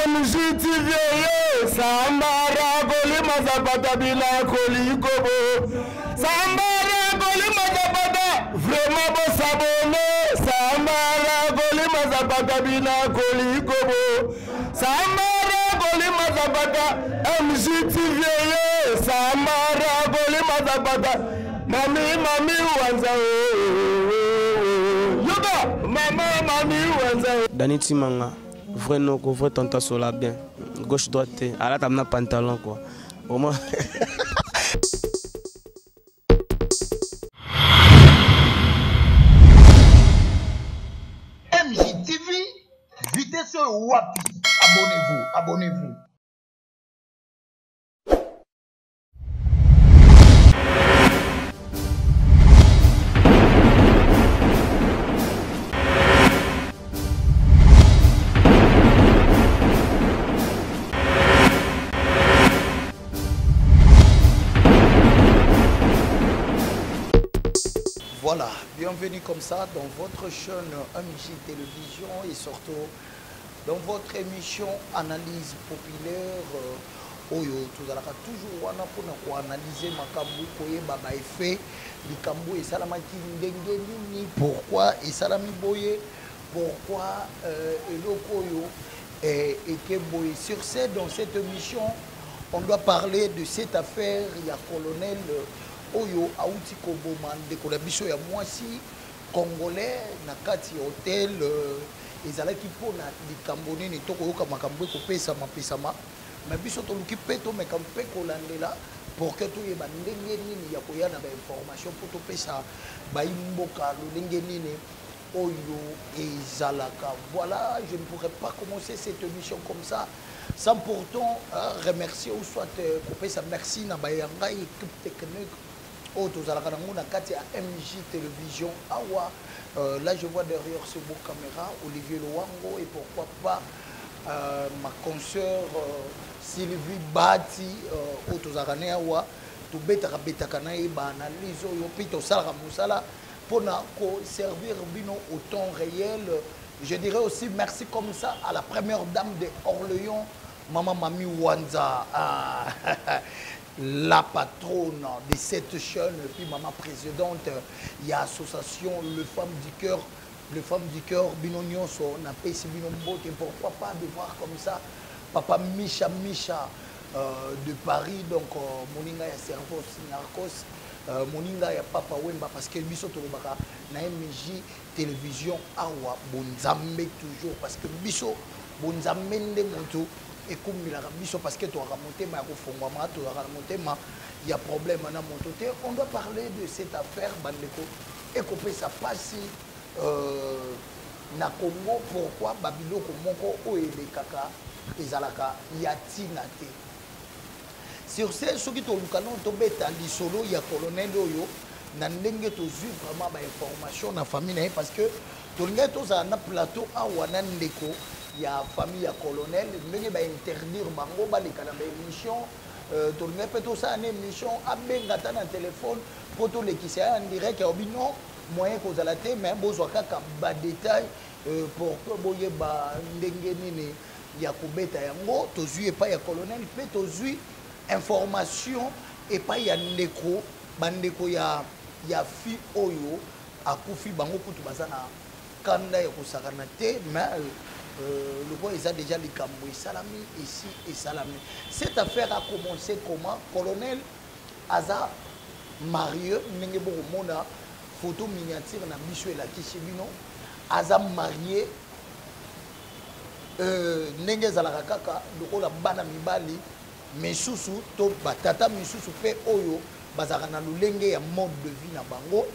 MGTV ye sambara kolima zapata bina kolikobo sambara kolima zapata vraiment bosabone sambara kolima zapata bina kolikobo sambara kolima zapata MGTV ye sambara kolima zapata mami mami wanza yoka mama mami wanza Dani Timanga vrai noko vrai tonton sola bien gauche droite te alata na pantalon quoi au moins. MJTV, vitesse oyo wapi? Abonnez-vous, abonnez-vous. Voilà, bienvenue comme ça dans votre chaîne MJ Télévision et surtout dans votre émission Analyse populaire. Euh, oyo tozalaka toujours wana mpona koanalyse makambo koyeba baeffet likambo esalamaki ndenge nini pourquoi esalami boye pourquoi euh, eloko oyo eh, eke boye sur ce dans cette émission on doit parler de cette affaire ya colonel euh, oyo auti koboma ndeko na biso ya mwasi congolais na kati ya hotel euh, ezalaki mpo na likambo nini tokoyoka makambo ekopesama pesama me biso toluki mpe tomeka mpe kolandela pour que toyeba ndenge nini ya koya na bainformation mpo topesa bayi mboka lolenge nini oyo ezalaka. Voilà, je ne pourrais pas commencer cette émission comme ça sans pourtant hein, remercier ou soit euh, kopesa merci na baye ngai équipe technique oyo tozalaka nango na kati ya MJ Télévision awa. Euh, là je vois derrière ce beau caméra Olivier Lowango et pourquoi pas euh, ma consoeur euh, Sylvie Bati euh, oyo tozalaka na awa tobetaka betaka na ye baanalyse oyo mpe tosalaka mosala pona ko servir bino au temps réel. Je dirais aussi merci comme ça à la première dame de Orléans, Maman Mami Wanza. Ah, la patronne de cette chaîne, et puis maman présidente, il y a association Le Femmes du Cœur, Le Femmes du Cœur, bino nyonso, na pesi bino mbote, pourquoi pas de voir comme ça papa Micha Micha euh, de Paris, donc euh, moninga ya cerveau Narcos, Euh, moninga ya papa wemba parce que biso tolobaka na mj télévision awa bonzambe toujours parce que biso bonzambe nde moto ekumbelaka biso parce que tozalaka motema ya kofongwama tozalaka na motema ya problème na moto te. On doit parler de cette affaire bandeko ekopesa mpasi euh, na Congo. Pourquoi babiloko moko oyo elekaka ezalaka ya ntina te? Sur ce, soki toluka nano tobeta lisolo ya colonel oyo na ndenge tozwi vraiment bainformation na famille na ye, parce que tolingaki tozala na plateau awa na ndeko ya famille ya colonel, ndenge bainterdire bango baleka na baémission. Euh, tolingaki mpe tosala na émission, abenga ata na telefone mpo tolekisa ye en direct. Ya obi non moyen kozala te, mais bozwa kaka badetail euh, pour que boyeba ndenge nini ya kobeta yango. Tozwi epai ya colonel mpe tozwi information epai ya ndeko bandeko ya, ya fi oyo akufi. Bango kutu baza na kanda ya kosakana te, mais euh, lokola eza déjà likambo esalami esi esalami. Cette affaire a commencé comment? Colonel aza marié, ndenge bokomona photo miniature na biso elakisi bino, aza marié. Euh, ndenge ezalaka kaka lokola bana mibali misusu to batata misusu mpe oyo bazalaka na lolenge ya mode de vie na bango,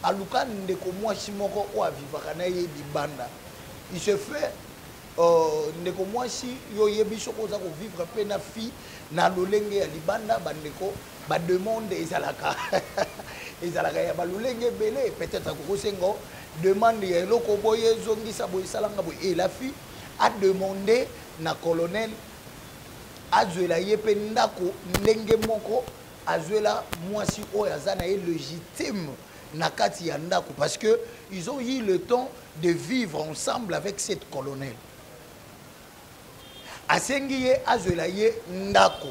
aluka ndeko mwasi moko oyo avivaka na ye libanda. Il se fait euh, ndeko mwasi yo oyebi soki oza kovivre mpe na fille na lolenge ya libanda, bandeko bademande ezalaka ezalaka ya balolenge ebele. Peut-être akokosenga demande ya eloko boye, ezongisa boye, esalanga boye. Et la fille a demandé na colonel azwela ye mpe ndako ndenge moko azwela mwasi oyo aza na ye légitime na kati ya ndako, parce que ils ont eu le temps de vivre ensemble avec cette colonel. Asengi ye azwela ye ndako.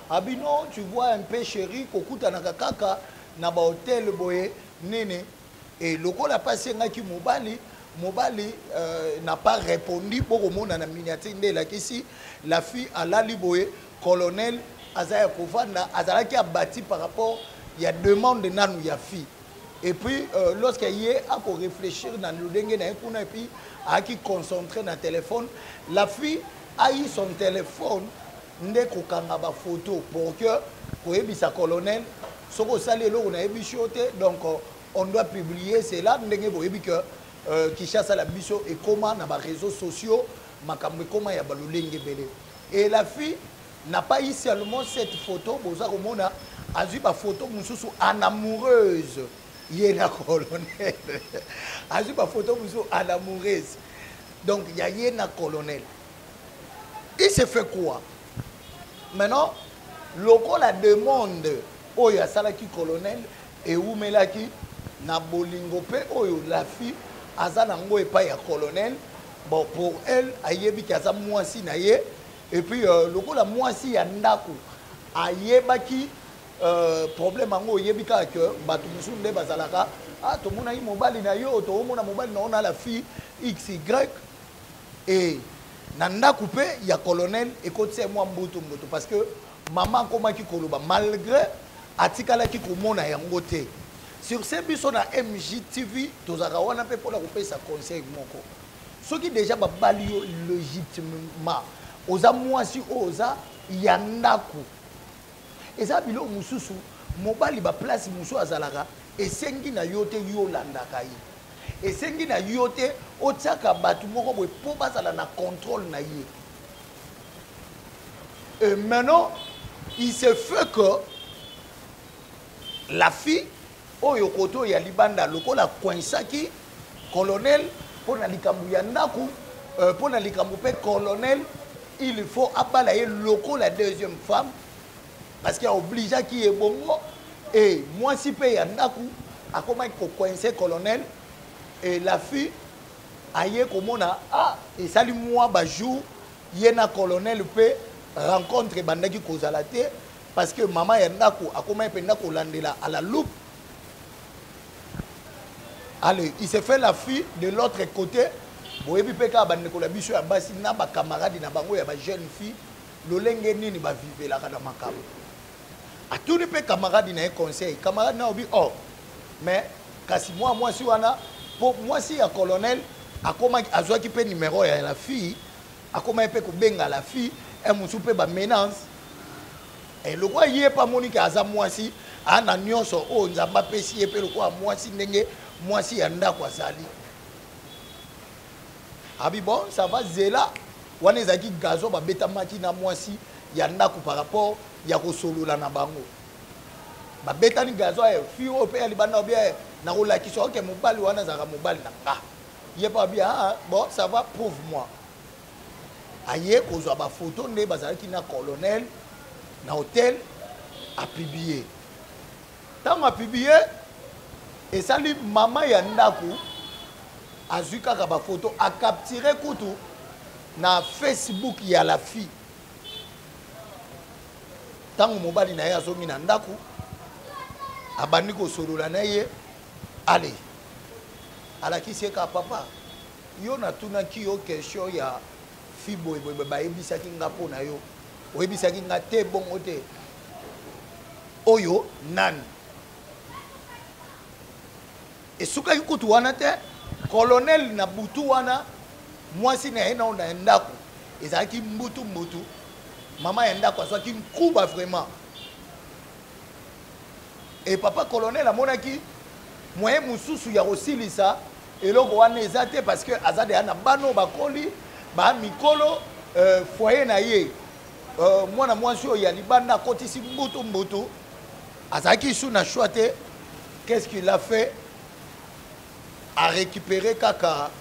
Abi non, tu vois un peu chéri, kokutanaka kaka na ba hotel boye nini. Et lokola pe asengaki mobali, mobali euh, n'a pas répondu. Bokomona na miniature nde elakisi la fille alali boye, colonel aza ya kovanda, azalaki abati par rapport ya demande nanu ya fille. Et puis euh, lorsque ye ako réfléchir na lolenge na ye kuna, et puis ayaki concentré na téléphone, la fille a eu son téléphone nde kokanga ba photo pour que koyebisa colonel soki osali eloko nayebisi yo te, donc on doit publier cela. Ndenge boyebi que euh, Kinshasa la biso ekoma na ba réseaux sociaux, makambo ekoma ya balolenge ebele. Et la fille n'a pas eu seulement cette photo, boza komona azwi ba photo mosusu en amoureuse ye na colonel, azwi ba photo mosusu en amoureuse, donc ya ye na colonel. Il se fait quoi maintenant? Lokola demande oyo asalaki colonel ewumelaki na bolingo mpe oyo la fille aza nango epai ya colonel, bon, pour elle ayebi ke aza mwasi na ye. Et puis euh, lokola mwasi ya ndako ayebaki euh, problème yango, oyebi kaka ke bato mosusu nde bazalaka, ah, tomonaki mobali na yo, toomona mobali na yo na la fille xy. Et na ndako mpe ya colonel ekotisa ye mwa mbutu mbutu, parce que mama akomaki koloba malgré atikalaki komona yango te. Sur ce, biso na MJTV tozalaka wana mpe mpona kopesa conseil moko. Soki déjà babali yo légitimement, oza mwasi oyo oza ya ndako, eza biloko mosusu mobali baplace mosusu azalaka, esengi na yo te yo olandaka ye, esengi na yo te otiaka bato moko boye mpo bazala na contrôle na ye. Et maintenant, il se fait que la fille oyo koto ya libanda lokola coinsaki colonel mpo na likambo ya ndako, mpo na likambo mpe colonel il faut abala ye lokola deuxième femme, parce que aobligeaki ye bongo. Et mwasi mpe ya ndako akomaki kocoince colonel. Et la fille aye komona, ah, esali mwa bajour ye na colonel mpe rencontre ebandaki kozala te, parce que mama ya ndako akomaki mpenza kolandela à la loupe. Allez, il se fait la fille de l'autre côté, boyebi mpe kaka bandeko na biso ya basi na bakamaradi na bango ya bajeune fille lolenge nini bavivelaka na makambo. Atuni mpe camarade na ye conseil, camarade na obi, oh, mais kasi mwa mwasi wana, mpo mwasi ya colonel akomaki azwaki mpe numero ya la fille, akomaki mpe kobenga la fille e mosusu mpe bamenance. E lokola ye mpe amoni ke aza mwasi, aa na nyonso oyo Nzambe apesi ye, mpe lokola mwasi ndenge mwasi ya ndako azali, abi bon, ça va, zela wana ezalaki gazo babetamaki na mwasi ya ndako par rapport ya kosolola na bango, babetani gazo ya fille oyo mpe ya libanda, obi nakolakisa oke mobali wana azalaka mobali na nga. Ye mpe abi, ah bon, ça va, prouve moi. Aye kozwa bafoto nde bazalaki na colonel na hotel, apublie. Ntango apublie, esali mama ya ndako azwi kaka bafoto, acapture kutu na Facebook ya la fille. Ntango mobali na ye azongi na ndako, abandi kosolola na ye, ale alakisi ye kaka, papa, yo natunaki yo question ya fi boye boye, bayebisaki nga mpo na yo, oyebisaki nga te bongo te, oyo nani? Esukaki kutu wana te, colonel na butu wana mwasi na ye nao na ndako ezalaki mbutu mbutu, mama ya ndako azwaki nkuba vraiment. E papa colonel amonaki moyen mosusu ya kosilisa eloko wana eza te, parce que aza deya na bana oyo bakoli ba mikolo, foyer na ye, mwana mwasi oyo ya libanda akotisi mbutu mbutu, azalaki su na choix te. Qu'est-ce qu'il a fait? A récupéré kaka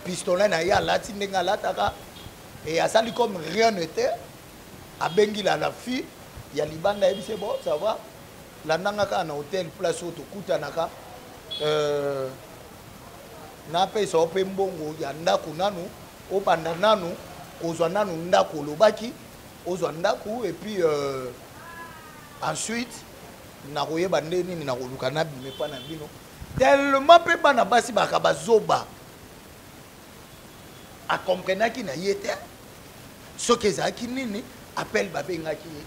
pistolet na ye, alati ndenge alataka et asali comme rien n'était. Abengi la fille ya libanda, ayebisi ye, bon, ça va, landanga kaka na hotel place oyo tokutanaka, napesa yo mpe mbongo ya ndako nanu obanda nanu. kozwa nanu ndako olobaki ozwa ndako et puis euh, ensuite nakoyeba nde nini nakoluka nabima epa na bino tellement mpe bana basi baka bazoba akomprenaki na ye te soki ezalaki nini appel babengaki ye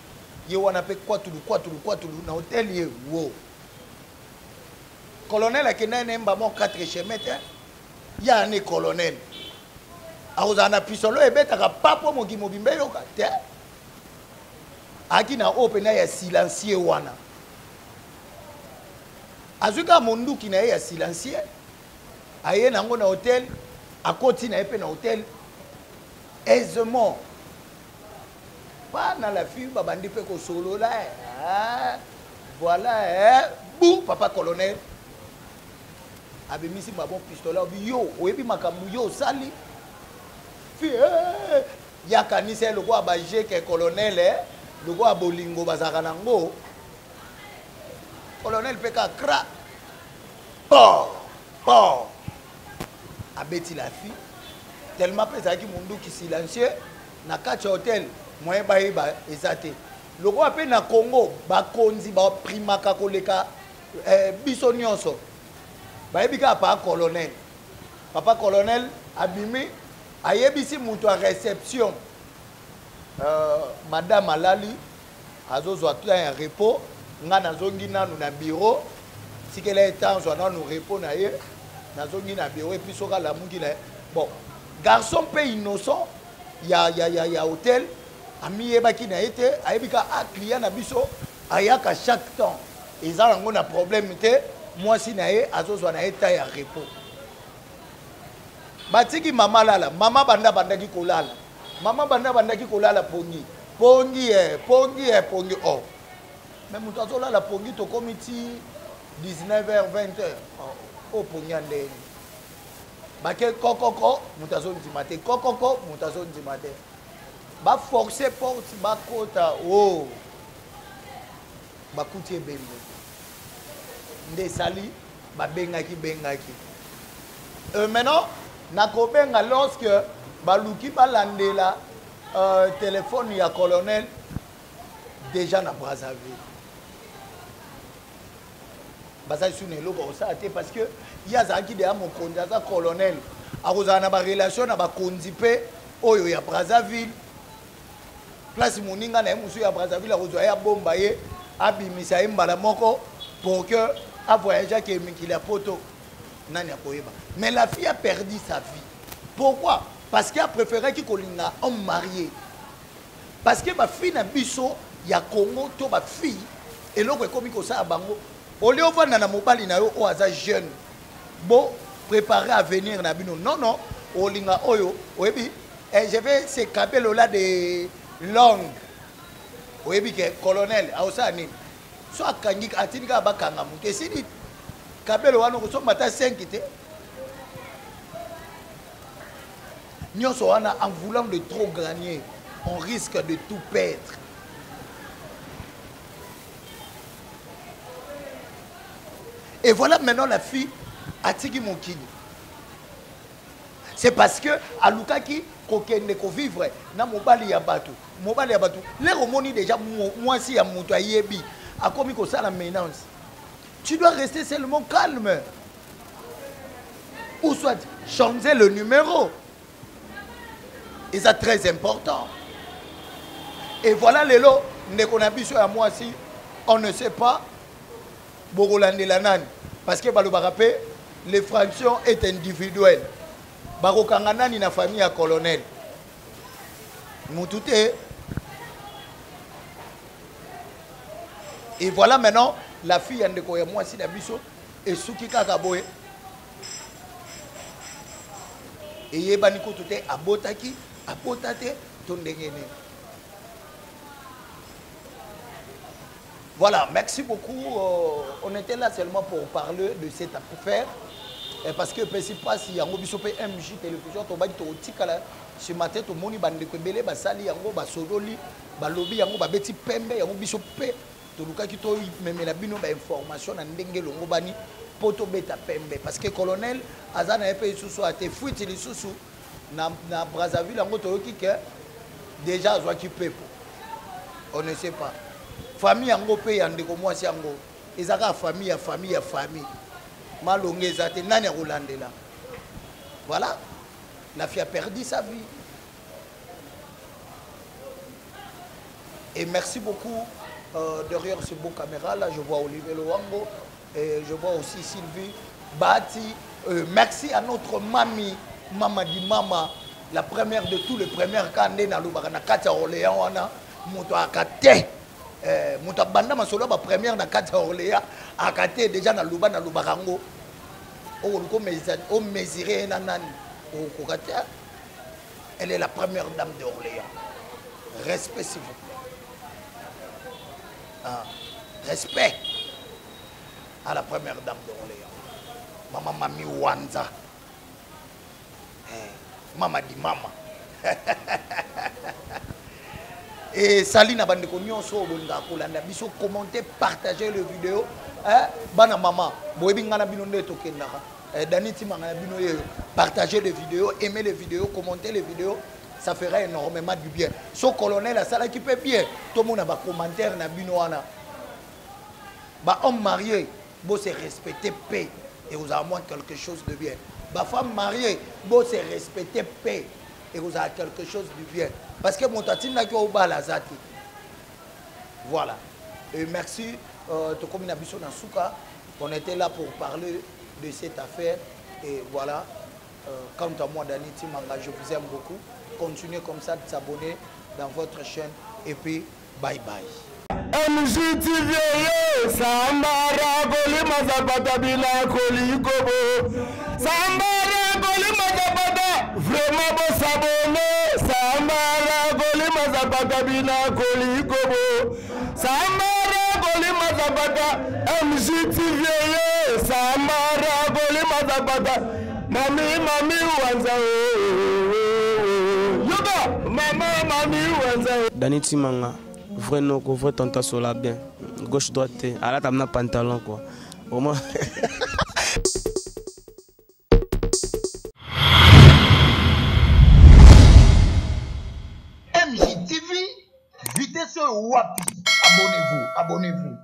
ye wana mpe kwatulu kwatulu kwatulu na hotel ye wo colonel akendaki na ye mbamo 4 chemin te ye ane colonel akozala na pisolo ebetaka pa mpo mokili mobimba eyoka te ayaki na oyo mpena ya silencieux wana azwi kaka monduki na ye ya silencieux aye na yango na hotel akoti na ye mpe na hotel aisément bana la fille babandi mpe kosolola eh, voilà eh, bu papa colonel abimisi mabon pistolet obi yo oyebi makambo yo osali fille eh, ye akanisi ye lokola bajeke colonel eh, lokola bolingo bazalaka nango colonel mpe ka cra por por abeti la fille tellement mpe ezalaki munduki silencieux na kati ya hotel moyen bayeba eza te lokola mpe na congo bakonzi baprimaka koleka eh, biso nyonso bayebi kaka papa colonel papa colonel abimi ayebisi moto ya réception euh, madame alali azozwa temps ya repos nga nazongi nanu na bureau tikela ye temps azwa nanu repos na ye nazongi na bureau epuis soki alamuki na ye bon garçon mpe innocent ya, ya, ya, ya hotel amiyebaki na ye te ayebi ka a ah, client na biso ayaka chaque temps eza yango na problème te mwasi na ye azozwa na ye temps ya repos batiki mama lala mama banda bandaki kolala mama banda bandaki kolala pongi pongi e pongi e pongi o oh. me moto azolala pongi tokomi ti 19 h 20 h oh, oyo pongi ya ndenge bake kokoko moto azondima te kokoko moto azondima te baforce porte bakota o oh. bakuti ebembe nde esali babengaki bengaki euh, maintenant nakobenga lorsque baluki balandela euh, telefone ya colonel déjà na brazzaville bazali su na eloko akosala te parce que ye azalaki deya mokonzi aza colonel akozala na barelation na bakonzi mpe oyo ya brazzaville place moninga na ye mosusu ya brazzaville akozwa ye abomba ye abimisa ye mbala moko pour que avoyage ake mikili ya poto nani akoyeba mais la fille a perdu sa vie pourquoi parce que apréféraki kolinga homme marié parce que bafille na biso ya congo to bafille eloko ekomi kosala bango olie ovanda na mobali na yo oyo aza jeune bo préparer avenir na bino non non olinga oyo oyebi eh, je vais se kabelola de longue oyebi ke colonel aosala nini so akangi atindi kaka bakanga moto esili kabelo wana okosomba ata 5 te nyonso wana en voulant de trop gagner on risque de tout perdre et voilà maintenant la fille atiki mokili c'est parce que alukaki kokende kovivre na mobali ya bato mobali ya bato lere omoni déjà mwasi ya moto ayebi akomi kosala maintenance tu dois rester seulement calme ou soit changer le numéro eza très important et voilà lelo ndeko na biso ya mwasi on ne sait pas bokolandela nani parce que balobaka mpe l'effraction est individuelle bakokanga nani na famille ya colonel mutu te et voilà maintenant la fille ya ndeko ya mwasi na biso esuki kaka boye eyebani kutu te abotaki abota te to ndenge nini Voilà, merci beaucoup. Euh, on était là seulement pour parler de cette affaire. Eh, parce que epesi mpasi yango biso mpe mj télévision tobaki tokotikala nsima te tomoni bandeko ebele basali yango basololi balobi yango babeti pembe yango biso mpe tolukaki tomemela bino bainformation na ndenge elongobani mpo tobeta pembe parce que colonel aza na ye mpe lisusu ate fuite lisusu. Na, na Brazzaville yango toyoki ke déjà azwaki pepo. On ne sait pas. Famille yango mpe ya ndeko mwasi yango eza kaka famille ya famille ya famille. Malonga eza te nani akolandela. Voilà. La fille a perdu sa vie. Et merci beaucoup. Derrière ce beau caméra là, je vois Olivier Loango et je vois aussi Sylvie Bati. Merci à notre mamie, Mama di Mama, la première de tous les premières kande na lobaka na kati ya Orléans wana moto akate. Moto abanda masolo ba première na kati ya Orléans akate déjà na loba na lobaka ngo. Okoluka o mesurer na nani okoka te. Elle est la première dame d'Orléans. Respect s'il vous plaît. Ah, respect à la première dame d'Orléans. Maman Mami Wanza. Eh, mama di mama. Et sali na bande ko nyonso bolingaka kolanda biso, commenter, partager le vidéo. Eh, bana mama, boyebi nga na bino nde tokendaka. Eh, Dani Timanga na bino yeyo. Partagez les vidéos, aimez les vidéos, commentez les vidéos, ça fera énormément du bien. So colonel asalaki pe bien, tout le monde a ba commentaire na bino wana. Ba homme marié, bo se respecter paix et vous avez moins quelque chose de bien. Ba femme mariée, bo se respecter paix et vous avez quelque chose de bien. Parce que mon tatina ki au bal azati. Voilà. Et merci tokomi na biso na suka. On était là pour parler de cette affaire et voilà. Quant à moi, Dani Timanga, je vous aime beaucoup. Continuez comme ça de s'abonner dans votre chaîne et puis bye bye. MJTV, Sambara Kolima Zapata Bila Kolikobo. Sambara Kolima Zapata, vraiment bon s'abonner. Sambara Kolima Zapata Bila Kolikobo. Sambara Kolima Zapata, MJTV, Sambara Kolima Zapata. Mami, mami, wanza. Yoga, mama, mami, wanza. Dani Timanga, vrai noko, vrai tanta sola bien. Gauche droite, à la table pantalon quoi. Au moins. MJTV, vitesse wapi. Abonnez-vous, abonnez-vous.